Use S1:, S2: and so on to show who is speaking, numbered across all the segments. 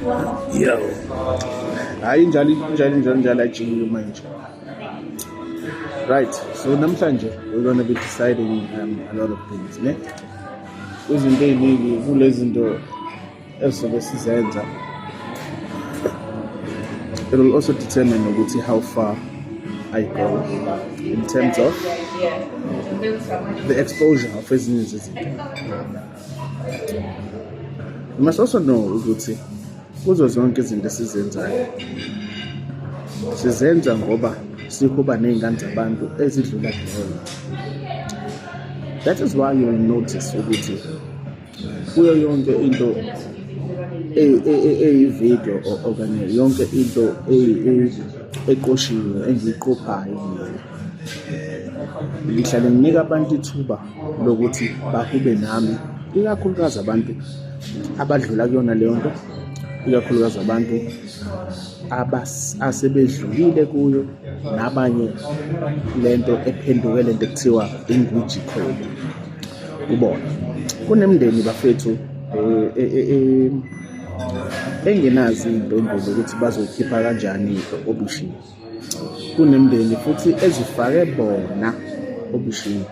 S1: Yo, hayi, njalo njalo njalo njalo, ajikile manje. Right, so namhlanje we're going to be deciding a lot of things, ne? Izinto ey'ningi kule zinto ezizobe sizenza, it will also determine ukuthi how far I go in terms of the exposure of ezinye zezinto. You must also know ukuthi kuzo zonke izinto esizenzayo, sizenza ngoba sihuba ney'ngane zabantu ezidlula kuleyo. That is why you will notice ukuthi kuyo yonke into eyi-video okanye yonke into eqoshiwe engiyiqophayo mina, ngihlale nginika abantu ithuba lokuthi bahube nami, ikakhulukazi abantu abadlula kuyona leyo nto, ikakhulukazi abantu asebedlulile kuyo, nabanye lento ephenduke lento ekuthiwa ingwiji code kubona. Kunemindeni, bafethu, engenazo iy'mpendulo ukuthi bazoyikhipha kanjani obishini. Kunemindeni futhi ezifake bona obishini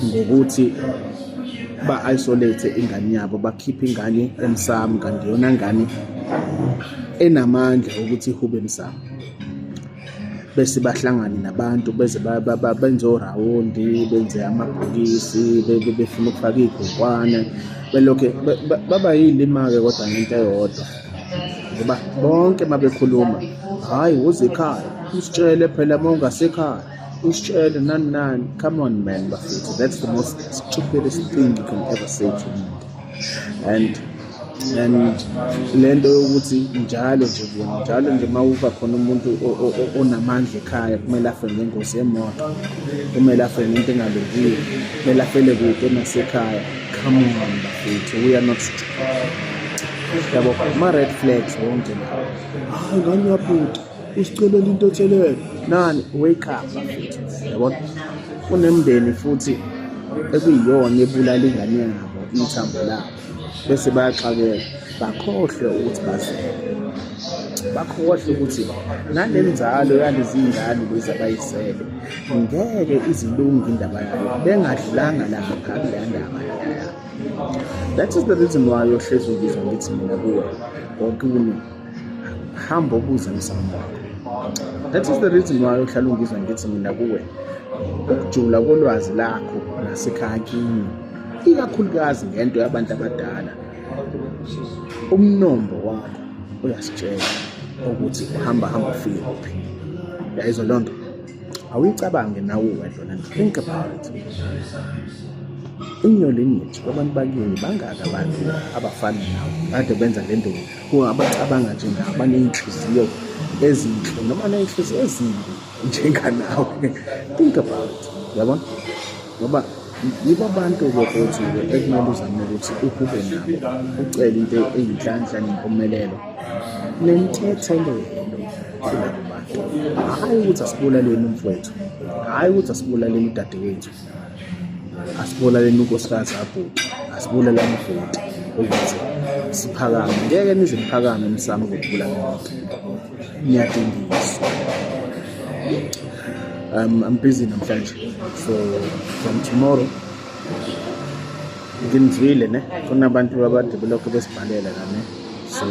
S1: ngokuthi ba-isolate ingane yabo, bakhiphe ingane emsamo, kanti iyona ngane enamandla ukuthi ihube emsamo, bese bahlangane nabantu, beze benze orawundi, benze amabhokisi, befuna ukufaka iy'gokwane, belokhe baba yilima-ke. Kodwa ngento eyodwa, ngoba bonke uma bekhuluma, "Hhayi, uze ekhaya usitshele phela, uma ungasekhaya usitshele," nani nani. Come on man, bafethu, that's the most stupidest thing you can ever say to umuntu. And lento yokuthi njalo nje kubona njalo nje uma uba khona umuntu onamandla ekhaya, kumele afe ngengozi yemoto, kumele afe ngento engalungile, kumele afele kude nasekhaya. Come on bafethu, we are not stupid, yabo. Ama-red flags wonke lawo. "Hayi, ngane yabhuti usicelela into ethelele nani." Wake up bafethu, yabona. Kunemindeni futhi ekuyiyona ebulala ingane yabo, ithambo labo, bese bayaxakeka, bakhohlwe ukuthi bazele, bakhohlwe ukuthi nale nzalo yalezi ngane lezi abayizele ngeke izilunge indaba yayo bengadlulanga lapha kuleya ndaba leya. That is the reason why yohlezi ungizwa ngithi mina kuwe, okuni hamba ubuze emsamo wakho. That is the reason why uhlala ungizwa ngithi mina kuwe, ukujula kolwazi lakho nasekhaya kini, ikakhulukazi ngento yabantu abadala, umnombo wakho uyasitshela ukuthi uhamba hamba ufike kuphi. Yayizwa loo nto? Awuyicabange nawe uwedwa lento. Think about it in your lineage, kwabantu bakini, bangaki abantu abafana nawe kade benza le nto, abacabanga njengawe, baney'nhliziyo ezinhle noma ney'nhliziyo ezimbi njenganawe? Think about it, yabona, ngoba yibo abantu-ke futhi-ke ekumele uzame ukuthi uhube nabo, ucele into eyinhlanhla nempumelelo nentethelelo kulabo bantu. Hhayi ukuthi asibulaleni umfowethu, hhayi ukuthi asibulaleni udadewethu, asibulaleni unkosikazi abhuti, asibulaleni ubhuti ukuze siphakame. Ngeke nize niphakame emsamo ngokubulala umuntu. Niyadingiswa. I'm busy namhlanje, so from tomorrow nginizwile ne. Kunabantu abade belokhu besibhalela la, ne. So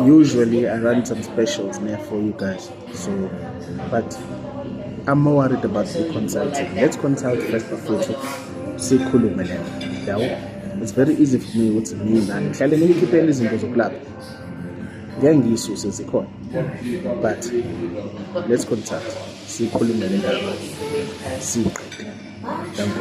S1: usually I run some specials ne for you guys, so but I'm more worried about the consulting. Let's consult first bafethu, sikhulume lento, yabo. It's very easy for me ukuthi mina ngihlale ngikhiphela izinto zokulapha, ngeke ngiyisuse, zikhona, but let's consult, sikhulume le ndaba, siyiqede. Danko.